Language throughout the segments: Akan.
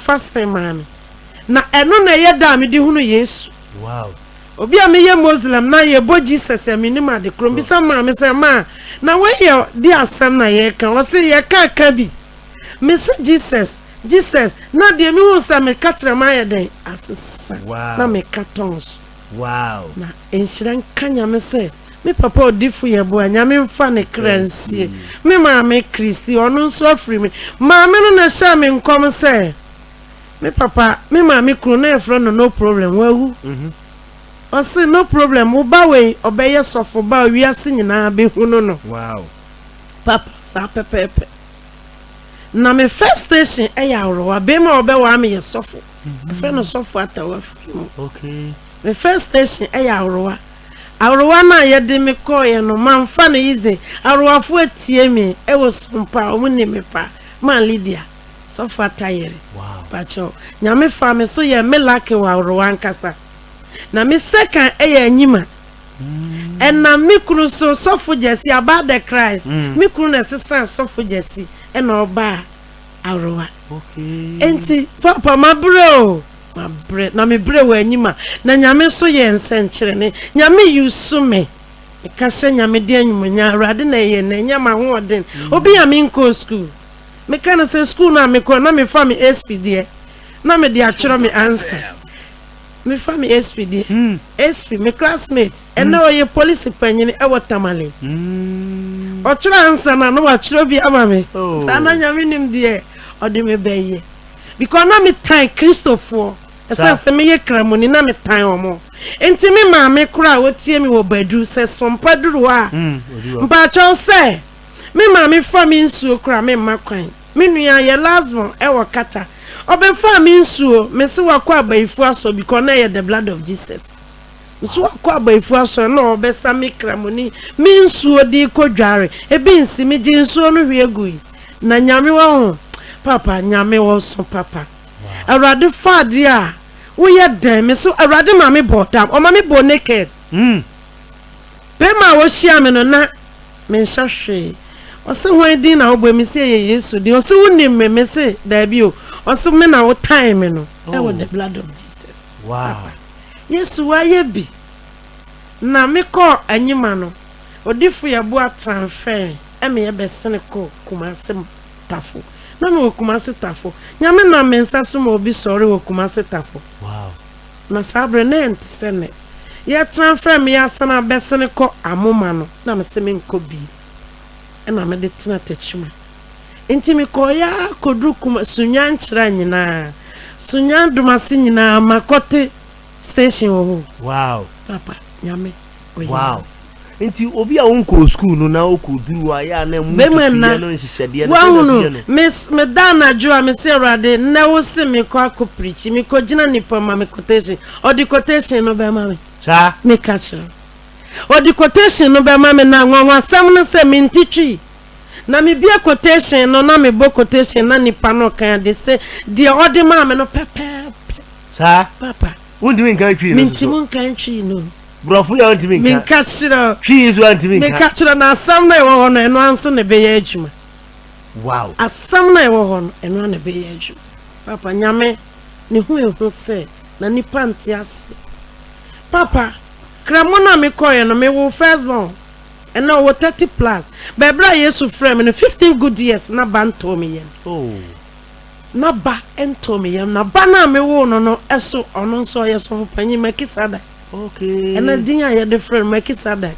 fasting maa me. Na ɛno na ɛyɛ da a mede hunu Yesu. Wow. Obi a meyɛ Muslim na yɛbɔ Jesus a mennim ade korɔ. Mebisa maame sɛ, Ma, na wei yɛ de asɛm na yɛreka? Ɔse, yɛka ka bi. Mese Jesus, Jesus, na deɛ mehu sɛ meka kyerɛ mayɛ dɛn? Asesa. Na Wow. meka tongues. Wow. Na nhyira nka Nyame sɛ me papa odifo Yeboah, Nyame mfa ne kra nsie. Me maame Christy, ɔno nso afiri me. Maame no na ɛhyɛɛ me nkɔm sɛ me papa, me maame kunu na yɛfrɛ no No Problem, wawu. Ɔse No Problem, wo ba wei ɔbɛyɛ sɔfo ba a wiase nyinaa bɛhunu no. Wow. Papa, saa pɛpɛɛpɛ. Na me first station yɛ Aworowa, bema a ɔbɛwaa me yɛ sɔfo. Yɛfrɛ no Sɔfo Attaw afiri mu. Okay. Me first station yɛ Aworowa. Aworowa no a yɛde me kɔeɛ no, mamfa no easy. Aworowafoɔ atie me wɔ Sompa, wɔn nim me pa. Maa Lydia, Sɔfo Atta yere. Wow. Pakyɛw, Nyame faa me so yɛɛ me lucky wɔ Aworowa ankasa. Na me second yɛ Anyima. Ɛnam me kunu so, Sɔfo Gyasi, About the Christ, me kunu na ɛsesaa Sɔfo Gyasi na ɔbaa Aworowa. Enti paapa mabrɛ o, mabrɛ na mebrɛ wɔ anim a, na Nyame nso yɛ nsɛnkyerɛnne. Nyame use me. Meka hyɛ Nyame din animuonyam, Awurade na ɛyɛ na ɛnyɛ m'ahoɔden. Obi a menkɔɔ school, meka no sɛ school no a mekɔɔ na mefa me SP deɛ, na mede atwerɛ me answer. Mefa me SP deɛ. SP, me classmate, ɛnnɛ ɔyɛ polisi panyin wɔ Tamale. Ɔtwerɛ ansa na na watwerɛ bi ama me. Saa na Nyame nim deɛ ɔde me bɛyɛ. Because na metan Kristofoɔ. Ɛsɛ sɛ meyɛ Kramoni na metan wɔn. Nti me maame koraa a ɔtie me wɔ Badu sɛ Sompa duru hɔ a, mpaakyɛw sɛ me maame fa me nsuo koraa memma kwan. Me nua yɛ last born ɛwɔ Qatar ɔbɛfaa me nsuo me se wakɔ abayifoɔ asɔre because na ɛyɛ the blood of Jesus me se wakɔ abayifoɔ asɔre na ɔbɛsa me kramoni me nsuo de kɔ dware ebi nsi me gye nsuo no hwie gui na Nyame wahu papa Nyame ɔso papa Awurade fa adeɛ a woyɛ dɛn me se Awurade ma me bɔ dam ɔma me bɔ naked bɛma a ɔhyia me no na Menhyɛ hwee. Ɔse hwan din na wobɔ? Mese ɛyɛ Yesu din. Ɔse wonim me? Mese daabi o. Ɔse me na wotan me no. Ɛwɔ the blood of Jesus. Wow. Papa. Yesu wayɛ bi. Na mekɔɔ Anyima no, Odifo Yeboah transfer me ɛbɛsene kɔɔ Kumasi Tafo. Na mewɔ Kumasi Tafo. Nyame nam me nsa so ma obi sɔre wɔ Kumasi Tafo. Wow. Na saa berɛ no na ɛnte sɛ nnɛ. Yɛtra frɛ me asan abɛsene kɔ Amoma no na mese menkɔ bio. Ɛna mede tena Techiman. Nti mekɔeɛ ara kɔduru Kuma, Sunyani Nkyera nyinaa, Sunyani Domase nyinaa makɔte station wɔ hɔ o. Wow. Papa, Nyame ɔyɛ Wow. Nyame. Nti obi a wonkɔɔ sukuu no na wokɔduru hɔ a, yɛ a na ɛmu Bɛma ntutuiɛ nna, no nhyehyɛdeɛ no, sɛn na ɛsi woahunu, yɛ no? me, meda anadwo a, mese Awurade, nnɛ wo se mekɔ akɔ pirikyi, mekɔgyina nnipa ma me quotation, ɔde quotation no bɛma me. Saa? Meka kyerɛ wo. Ɔde quotation no bɛma me, na nwanwasɛm no sɛ mente twi. Na mebue quotation no na mebɔ quotation na nipa no kan ade sɛ deɛ ɔde maa me no pɛpɛɛpɛ. Saa? Papa. Wontumi nka twi no nso so? Mentumi nka twi no. Borɔfo yɛ wontumi nka. Menka kyerɛ wo. Twi nso antumi nka. Meka kyerɛ no asɛm no a ɛwɔ hɔ no ɛno ara nso na ɛbɛyɛ adwuma. Wow. Asɛm no a ɛwɔ hɔ no ɛno ara na ɛbɛyɛ adwuma. Papa Nyame ne ho ehu sɛ na nipa nte ase. Papa, Kramo no a mekɔeɛ no mewoo first born ɛnɛ ɔwɔ 30 plus. But ɛberɛ a Yesu frɛɛ me no 15 good years na ba ntɔɔ me yam. Oh. Na ba ntɔɔ me yam. Na ba no a mewoo no no so ɔno nso ɔyɛ sɔfo panyin Melchizedek. Okay. Ɛna din a yɛde frɛ no Melchizedek.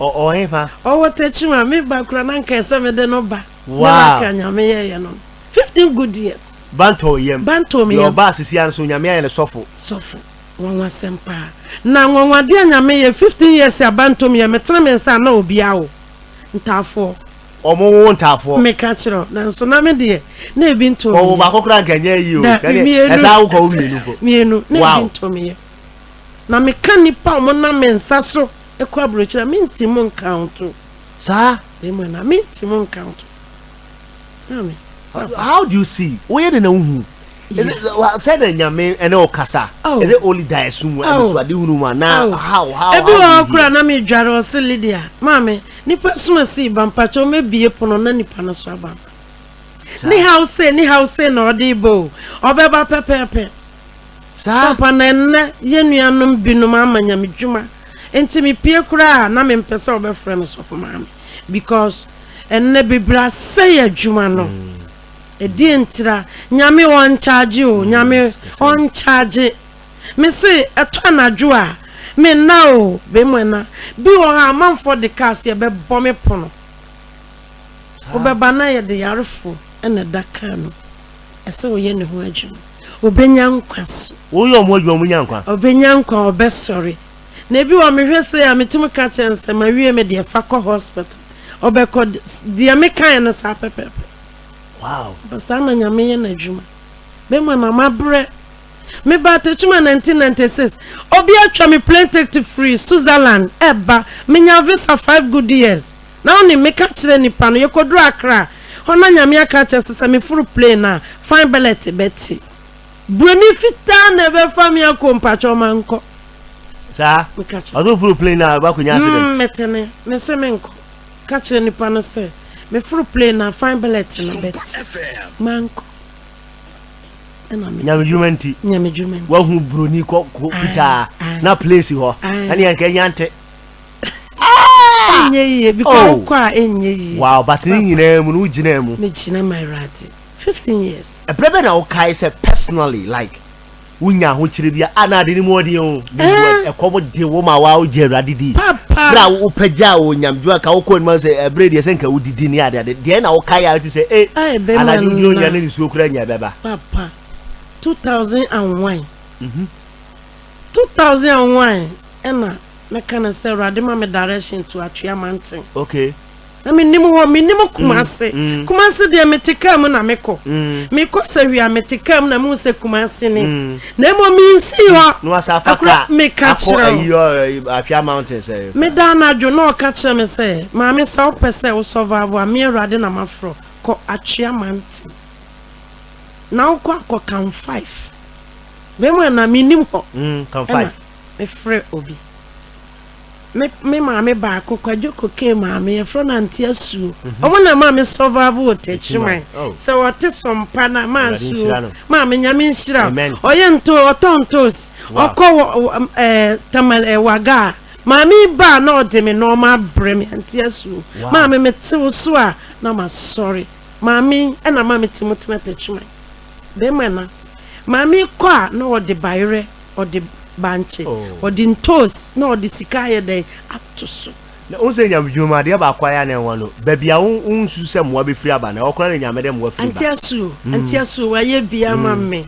Ɔ ɔwɔ hefa? Ɔwɔ Techiman. Me ba kura na nka ɛsɛ mede no ba. Wow. Ne ka Nyame yɛyɛ no. 15 good years. Ba ntɔɔ yam. Ba ntɔɔ me Deɛ yam. ɔbaa sisi ara nso Nyame ayɛ no sɔfo. Sɔfo. Nwanwasɛm paa. Na nwanwadeɛ a Nyame yɛ 15 years a ba ntɔɔ me yam. Metene me nsa a na obi awo. Ntaafoɔ. Wɔn wo ntaafoɔ. Meka kyerɛ wo. Nanso na me deɛ na ebi ntɔɔ me Ɔwɔ yam. baako koraa nka ɛnyɛ yie o. Dabi, Kɛne mmienu. ɛsaa wokɔ wo mmienu mpo. Mmienu. Na ebi Wow. ntɔɔ me yam. Na meka nnipa a wɔnam me nsa so kɔ aburokyire a, mente mu nkaonto. Saa? Mmarima no a, mente mu nkaonto. Maame, papa. How do you see? Woyɛ dɛn na wohu? Is it, sɛ na Nyame ɛne wo kasa? Oh. Is it only daeɛso mu, Oh. anisoadehunu mu anaa? Oh. How, Ebi how wɔ do hɔ you koraa hear? na medware ɔse Lydia, maame, nipa soma sii ba mpakyɛw mɛbie pono na nipa no so aba. Ne haw sei ne haw sei na ɔde reba o, ɔbɛba pɛpɛɛpɛ. Saa. Papa, na ɛnnɛ yɛn nuanom binom ama nyamedwuma nti mepie koraa a na mempɛ sɛ wɔbɛfrɛ me sɔfo maame because ɛnnɛ bebree asɛe adwuma no. Ɛdeɛn ntira? Nyame ɔnkyagye o, Nyame ɔnkyagye. Mese ɛtɔ anadwo a menna o, bɛmu ɛna. Bi wɔ hɔ a amanfoɔ de kaa sɛ yɛbɛbɔ me pono. Wobɛba na yɛde yarefoɔ na ɛda kaa no mu. Ɛsɛ ɔyɛ ne ho adwuma. Ɔbɛnya nkwa so. Woyɛ wɔn adwuma wɔnya nkwa. Ɔbɛnya nkwa, ɔbɛsɔre. Na ebi wɔ hɔ mehwɛ sei a metumi ka kyerɛ no sɛ mawie me deɛ fa kɔ hospital. Ɔbɛkɔ deɛ mekaeɛ no saa pɛpɛɛpɛ. Wow. But saa na Nyame yɛ n'adwuma. Bɛma na mabrɛ. Mebaa Techiman 1996. Obi atwa me plane ticket firi Switzerland ɛba. Menya visa 5 good years. Na wonim, meka kyerɛɛ nipa no, yɛkɔduruu Accra hɔ na Nyame aka akyerɛ sɛ sɛ meforo plane no a, fine bɛlɛte bɛte. Buroni fitaa na ɛbɛfa me akɔ, mpakyɛw mankɔ. Saa? Meka kyerɛ. Ɔde woforo plane no a, wobɛakɔnya accident. Metene, mese menkɔ. Ka kyerɛ nipa no sɛ, meforo plane no a, fine bɛlɛte no bɛte. Mankɔ. Ɛna mete. Nyamedwuma nti. Nyamedwuma nti. Wahu buroni kɔ fitaa na plane si hɔ. Ɛne yɛn nka nya nte. Ɛnyɛ yie because wokɔ a ɛnyɛ yie. Wow, but ne nyinaa mu no wogyinaa mu. Megyina ma Awurade 15 years. Ɛberɛ bɛn na wokae sɛ personally like wonya ahokyerɛ bi a na ade no mu ɔden o ɛkɔm de wo ma wa wogye Awurade di. Papa. Berɛ a wopagyaa wɔ nyamdwuma nka wokɔ anim sɛ ɛberɛ deɛ sɛ nka wodidi ne ade ade deɛ na wokae a wote sɛ e anadwo wodi onya ne nsuo koraa nya ɛbɛba. Papa 2001 2001 ɛna Mɛka no sɛ Awurade ma me direction to Atwea Manten. Okay. Na menim hɔ, menim Kumase. Kumase deɛ mete kaa mu na mekɔ. Mekɔ Sahwi a mete kaa mu na mehu sɛ Kumase ni. Na mmom mensii hɔ. Na wasa afa kaa meka akɔ kyerɛ wo. ayi Atwea Mountain sɛ. Meda anadwo na ɔka kyerɛ me sɛ, Maame sɛ wopɛ sɛ wo survive a, me Awurade na mafrɛ wo, kɔ Atwea Mountain. Na wokɔ akɔ Camp 5. Bɛmu a na menim hɔ. Camp 5. Mefrɛ obi. Me me maame baako, Kwadwo Kokee maame, yɛfrɛ no Auntie Asuo. Wɔn na ɛma me survive wɔ Techiman. Sɛ wɔte sɔmpa na ma Asuo. Maame Nyame nhyira wo. Ɔyɛ nto ɔtɔn ntoos. Ɔkɔ wɔ ɛɛ Tamale ɛɛ Waga a, maame yi ba a na ɔde me nneɛma abrɛ me Auntie Asuo. Maame mete wo so a na masɔre. Maame yi ɛna ma me te mu tena Techiman. Bɛrima na. Maame yi kɔ a na ɔde bayerɛ. Ɔde bankye, ɔde ntoos na ɔde sika ayɛ dɛn ato so. Na wohu sɛ nyamedwuma mu adeɛ baako a ɛyɛ a na ɛnwa no, baabi a wo wonsusu sɛ mmoa bɛfiri aba no, ɛhɔ koraa na Nyame de mmoa firi ba. Auntie Asuo, Auntie Asuo wayɛ bi ama me.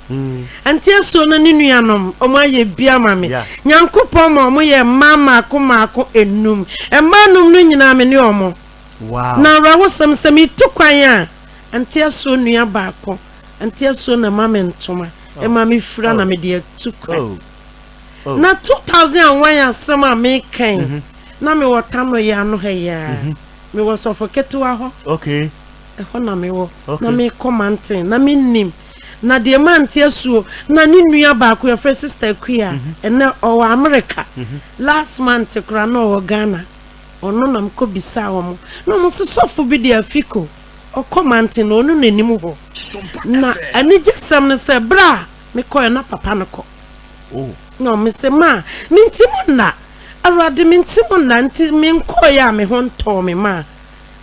Auntie Asuo no ne nuanom, wɔn ayɛ bi ama me. Nyankopɔn ma wɔn yɛ mmaa mmaako mmaako nnum. Mmaa nnum no nyinaa me ne wɔn. Wow. Na awerɛhosɛm sɛ metu kwan a, Auntie Asuo nua baako Nteɛsoɔ na ɛma me ntoma, ɛma me fira na mede atu kwan. Na 2001 asɛm a meka yi, na mewɔ Tano yi ano ha yi ara. Mewɔ sɔfo ketewa hɔ. Ɛhɔ na mewɔ. Na mekɔ manten, na mennim. Na deɛ mante asuo, na ne nua baako yɛfrɛ Sister Akua, ɛnɛ ɔwɔ Amerika. Last month koraa na ɔwɔ Ghana. Ɔno na mekɔ bisaa wɔn. Na wɔn nso sɔfo bi de Afiko. Ɔkɔ manten no, ɔno na ɛnim hɔ. Na anigyesɛm ne sɛ, berɛ a mekɔeɛ na papa no kɔ. Na ɔme se, Ma, mente mu nna. Awurade, mente mu nna. Nti menkɔeɛ a me ho ntɔɔ me maa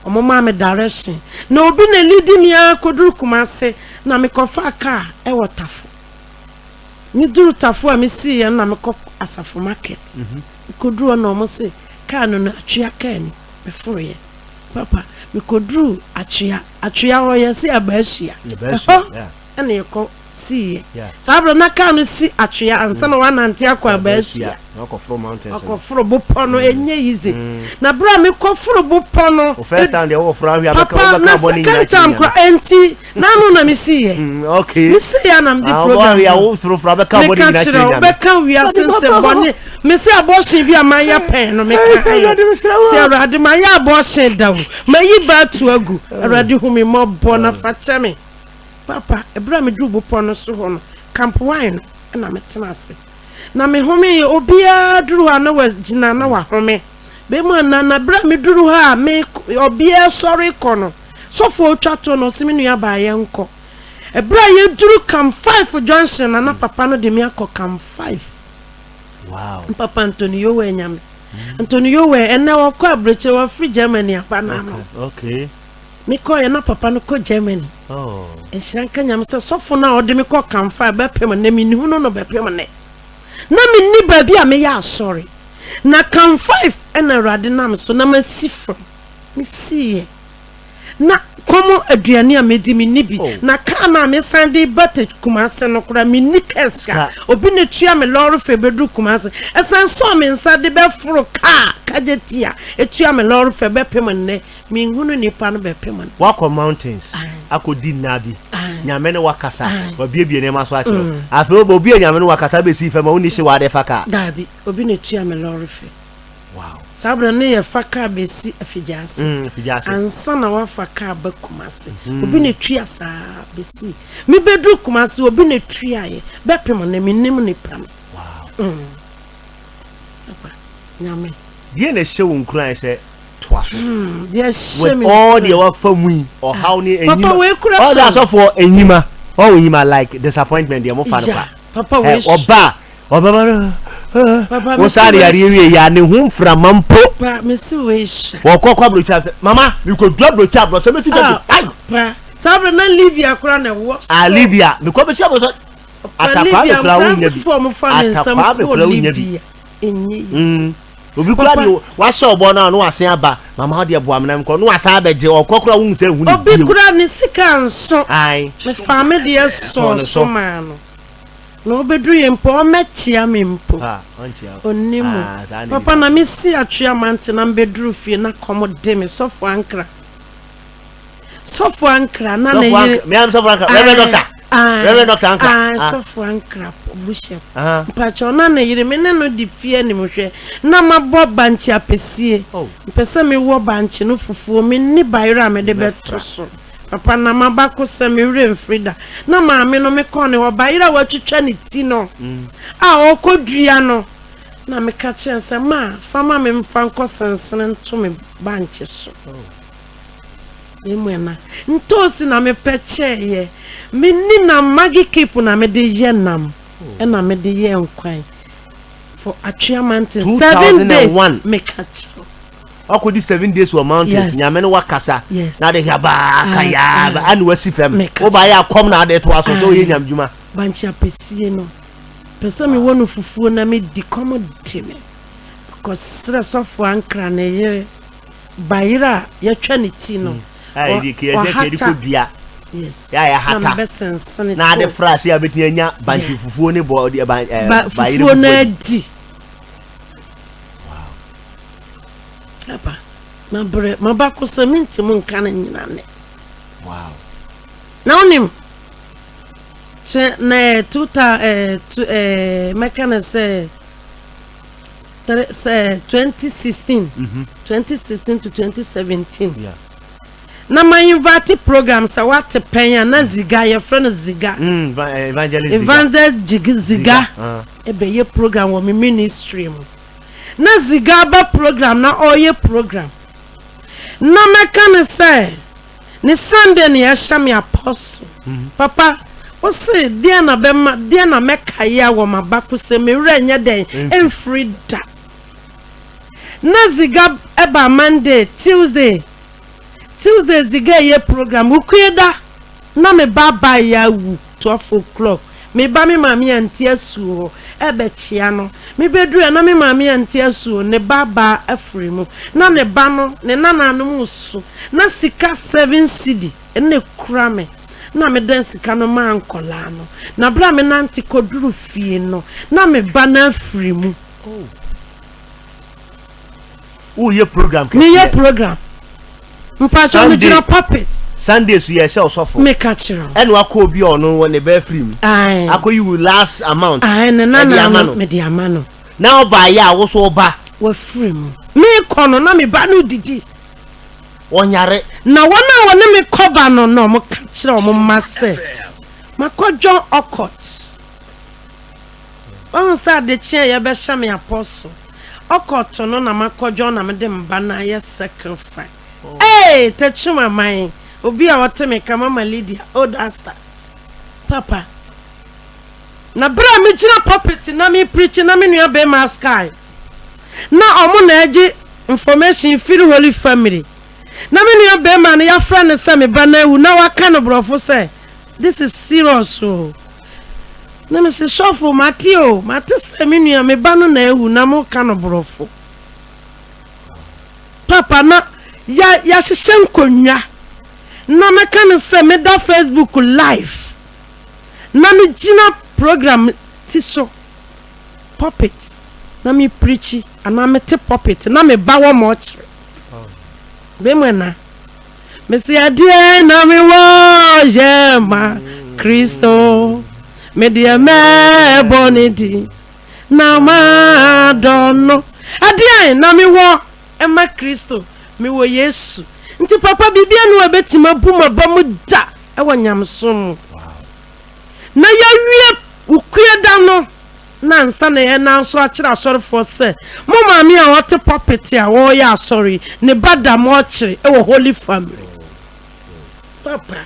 wɔn maa me direction. Na obi na leadi me ara kɔduru Kumase, na mekɔfaa kaa wɔ Tafo. Meduru Tafo a mesiiɛ no na mekɔ Asafo market. Mekɔduru hɔ na wɔn se, kaa no no Atwea kaa ni. Meforoeɛ. Papa, mekoduruu Atwea. Atwea hɔ yɛse Abaahyia. Ɛhɔ na yɛkɔ siiɛ. Saa berɛ na kaa no si Atwea ansa na woanante akɔ Abaahyia. Wakɔforo bopɔ no, ɛnyɛ easy. Na berɛ a mekɔforo bopɔ no, papa, na second time koraa, ɛnti na ano na mesiiɛ. Mesiiɛ a na mede program no. Meka kyerɛ wo, wobɛka wiase nsɛmmɔne. Mese abortion bi a mayɛ pɛn no meka ayɛ sɛ Awurade mayɛ abortion da o, mayi ba ato agu, Awurade hu me mmɔbɔ na fa kyɛ me. Papa, ɛberɛ a meduru bepɔ no so hɔ no, Camp Wine no na metena ase. Na mehomeeɛ, obiara duru hɔ a na wagyina na wahome. Bɛmu anaa, na berɛ a meduru hɔ a me, obiara sɔre kɔ no, Sɔfo a ɔtwa toɔ no ɔse me nua baa yɛnkɔ. Ɛberɛ a yɛduru Camp 5 junction na na papa no de me akɔ Camp 5. Wow. Papa Anthony Yowɛ nyame. Anthony Yowɛ ɛnɛ ɔkɔ aburokyire wafiri Germany aba no ano. Okay. Me kɔeɛ na papa no kɔ Germany. Oh. Nhyira nka Nyame sɛ sɔfo no a ɔde me kɔ Camp 5 bɛpem nnɛ menhunu no bɛpem nnɛ. Na menni baabi a meyɛ asɔre. Na Camp 5 ɛna Awurade nam so na masi fam. Mesiiɛ. Na kɔm aduane a medi menni bi. Oh. Na kaa no a mesan de ba Kumase no koraa menni kaa sika. Obi na tua me lɔre fare bɛduru Kumase. Ɛsan sɔɔ me nsa de bɛforo kaa Kagyetia ɛtua me lɔre fare bɛpem nnɛ. Menhunu nipa no bɛpem no. Woakɔ mountains akɔdi nna bi, Nyame ne wakasa, wabiebie nneɛma so akyerɛ wo. Afei wobɛ obi a Nyame ne wakasa bɛsii fam a wonni hye w'ade fa kaa. Daabi, obi na ɛtua me lɔre fɛ. Wow. Saa berɛ no ne yɛfa kaa bɛsi Afigyaase. Afigyaase. Ansa na wafa kaa ba Kumase. Obi na ɛtua saa bɛsii. Mebɛduru Kumase, obi na ɛtuaeɛ bɛpem no, mennim nipa no. Wow. Papa, Nyame. Deɛ na ɛhyɛ wo nkuran sɛ toa so. Hmm, deɛ ɛhyɛ me with all deɛ wafa mu yi ɔhaw ne enyima papa wei kura ɔdɔ asɔfoɔ enyima ɔwɔ enyima like disappointment deɛ mo fa no kwa papa wei ɔba ɔbɛba no wosan de yareɛ wie yɛ ne ho mframa mpo pa mesi wei hyɛ wɔkɔ kɔ aburokyi asɛ mama mekɔ du aburokyi aburɔ sɛ mesi dwa ah, pa saa bere na libya kora na ɛwɔ so ah libya mekɔ bɛsi aburɔ sɛ atakwaa me kora wonya bi atakwaa me kora wonya bi ɛnyɛ easy. Mm. Obi kura deɛ wahyɛ ɔbɔ no a na wasen aba mama ɔdeɛ boa me na mekɔ na wasan abɛgye ɔkɔ kora wohu sɛ ehu ne Obi bio. kura ne sika nso. Ae. Mefaa me deɛ Sɔɔ sɔɔ ne so so. maa no. Na ɔbɛduru yɛ mpo ɔmmɛkyea me mpo. Ah, ɔnkyea wo. Ɔnni mu. Ah, saa na Papa nipa na te. mesi Atwea Mante na mebɛduru fie na kɔm de me. Sɔfo Ankra. Sɔfo Ankra na ne Sɔfo yere. Ankra, me am Sɔfo Ankra, Reverend Doctor. Reverend Doctor Ankra. Ah, Sɔfo Ankra Bishop. Mpakyɛw na ne yere me ne no di fie animhwɛ na mabɔ bankye apɛsie. Oh. Mpɛ sɛ mewɔ bankye no fufuo, menni bayerɛ a mede bɛto so. Papa na m'abakosɛm me werɛ mfiri da. Na maame no mekɔɔ ne hɔ, bayerɛ a watwitwa ne ti no a ɔrekɔdua no na meka kyerɛɛ no sɛ, Ma, fa ma me mfa nkɔ sensene nto me bankye so. Oh. Emu na ntoosi na mepɛ kyɛɛyɛ. Menni nam, Maggi cube na mede yɛ nam ɛna mede yɛ nkwan for Atwea mountain 7 days 2001. meka kyerɛ wo. Wakɔdi 7 days wɔ mountains Yes. nyame ne wakasa Yes. na ade habaa Ah, kayaa ah. ane wasi fam Meka wobaayɛ akɔm na ade toa so sɛ woyɛ Ah. nyam dwuma Bankye apɛsie no pɛ sɛ mewɔ no fufuo na medi kɔm de me kɔsrɛ sɔfo Ankra ne yere bayerɛ a yɛtwa ne ti no ɔhata yes na mebɛsensene na ade fra ase a bɛtumi anya bankye fufuo ne bɔ eh, ba fufuo no adi papa mabrɛ mabako sɛ mentimi nka no nyina ne wow na wonim kyɛ na eh, tuta eh, tu, eh, mɛka no sɛ sɛ 2016 2016 to 2017 Yeah. na ma invite program sɛ wate pɛn a na ziga yɛfrɛ no ziga Mm, eh, evangelist Ziga. evangelist Jig- ziga Ah. ɛbɛyɛ program wɔ me ministry mu na ziga ba program na ɔreyɛ program na mɛka ne sɛ ne Sunday ne yɛahyɛ me apostle papa wo se deɛ na bɛma deɛ na mɛkae a wɔ m'abakosɛm me werɛ nyɛ dɛn ɛmfiri da na ziga ɛba Monday Tuesday Tuesday ziga ɛyɛ program wukue da na me ba baeɛ awu 12 o'clock me ba me maame ante asuo hɔ ɛbɛkyea no me bɛduru na me maame ante asuo ne ba baa afiri mu na ne ba no ne nananom resu na sika 7 cedi na ekura me na medan sika no maa nkɔlaa no na berɛ a menante kɔduru fie no na me ba no afiri mu. Woyɛ program kɛseɛ. Meyɛ program. Mpakyɛ megyina puppet. Sunday so yɛ sɛ ɔsɔfo. Meka kyerɛ wo. Ɛna wakɔ obi a ɔno wɔ ne ba afiri mu. Ae. Akɔyi wo last amount. Ae ne nana Ɛde ama no no. mede ama no. Na ɔbaayɛ a wo so ɔba. Wafiri mu. Mekɔ no na me ba no didi. Ɔnyare. Na wɔn a wɔne me kɔba no na wɔka kyerɛ wɔn mma sɛ, Makɔ John Orcott. Wahu sɛ adekye a yɛbɛhyɛ me apostle. Orcott no na makɔ John na mede me ba no ayɛ sacrifice. Ee, Tekyem aman! Obi a ɔte me ka Mama Lydia, Old Asta. Papa. Na berɛ a megyina pulpit na me preachi na me nua bɛrima Sky na ɔmo na ɛgye information firi Holy Family na me nua bɛrima no yɛafrɛ no sɛ me ba no awu na waka no borɔfo sɛ this is serious o na me se sɔfo mate o mate sɛ me nua me ba no na awu na mo ka no borɔfo papa na ya yɛahyehyɛ nkonnwa na mɛka no sɛ meda Facebook live na me gyina program ti so pulpit na me preachi anaa me te pulpit na me ba wɔ mɔkyere me mu na me se adeɛ na me wɔ yɛ ma Kristo me deɛ mɛbɔ ne din na ma dɔ no adeɛ na me wɔ ɛma Kristo me wɔ Yesu nti papa biribi anu a ɛbɛtumi abu m'aba mu da wɔ nyamesom mu. Na yɛawie Wukuada no na ansa na yɛn nso akyerɛ asɔrefoɔ sɛ mo maame a ɔte pulpit a ɔreyɛ asɔre yi, ne ba da mɔkyere wɔ Holy Family. Papa,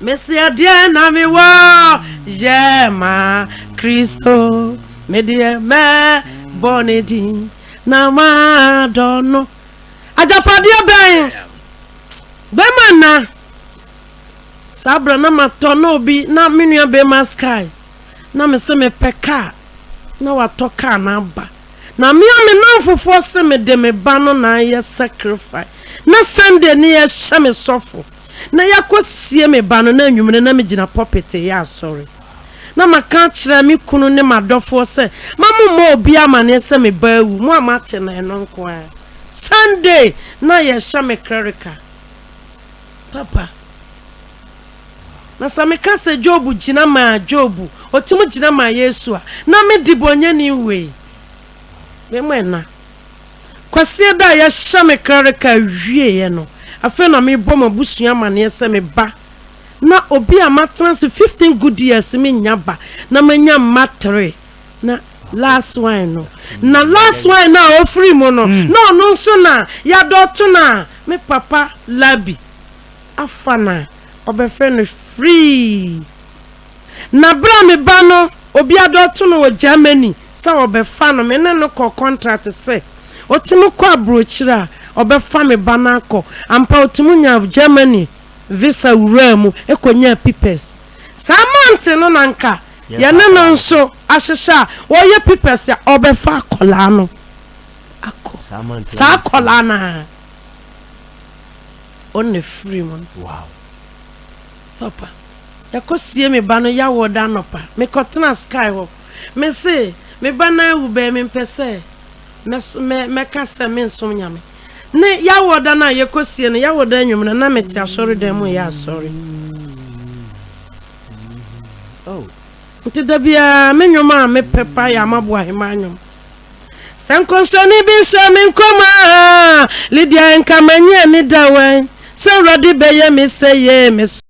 mese ɛdeɛ na mewɔ yɛ ma Kristo, medeɛ mɛbɔ ne din na madɔ no. Agyapadeɛ bɛn? Bɛma nna. Saa berɛ na matɔ na obi na me nua bɛma sky na me se mepɛ kaa na watɔ kaa no aba na me a me namfofoɔ se mede me ba no na ayɛ sacrifice na Sunday ne yɛhyɛ me sɔfo na yɛakɔ sie me ba no na anwummerɛ na megyina pulpit yɛ asɔre na maka akyerɛ me kunu ne m'adɔfoɔ sɛ ma mo mmɔ obi amaneɛ sɛ me ba awu mo a moate no ɛno nko ara Sunday na yɛhyɛ me clerical Papa. Na sɛ meka sɛ Job gyina maa Job, ɔtumi gyina maa Yesu a, na me debɔnyɛni wei, me mo ɛna. Kwasiada a yɛhyɛ me clerical wieɛ no, afei na mebɔ m'abusua amaneɛ sɛ me ba, na obi a matena ase 15 good years mennya ba, na manya mma three, na last one no, na last one no a ɔfiri mu no, na ɔno nso na yɛadɔto no a, Me papa Labi afa no a, ɔbɛfrɛ no free. Na berɛ a me ba no, obi adɔto no wɔ Germany sɛ ɔbɛfa no, me ne no kɔɔ contract sɛ ɔtumi kɔ aburokyire a, ɔbɛfa me ba no akɔ. Ampa ɔtumi nyaa Germany visa wuraa mu kɔnyaa pipɛs. Saa month no na anka yɛne no nso ahyehyɛ a ɔreyɛ pipɛs a ɔbɛfa akwadaa no. akɔ saa akwadaa no a ɔna firi mu no papa yɛkɔ sie me ba no yɛawɔ da anɔpa mekɔtena sky hɔ me se me ba no awu bɛɛ mempɛ sɛ mɛka sɛ mensom nyame ne yɛawɔ da no a yɛkɔ sie no yɛawɔ da anwum no na mete asɔredan mu yɛ asɔre oh. Nti da biara me nnwom a mepɛ pa yɛ Amaboa Hemaa nnwom. Sɛ nkɔnhyɛni bi nhyɛ me nkɔm a, Lydia nka m'anyi ani da wɛn sɛ Awurade bɛyɛ me sɛ yie me so.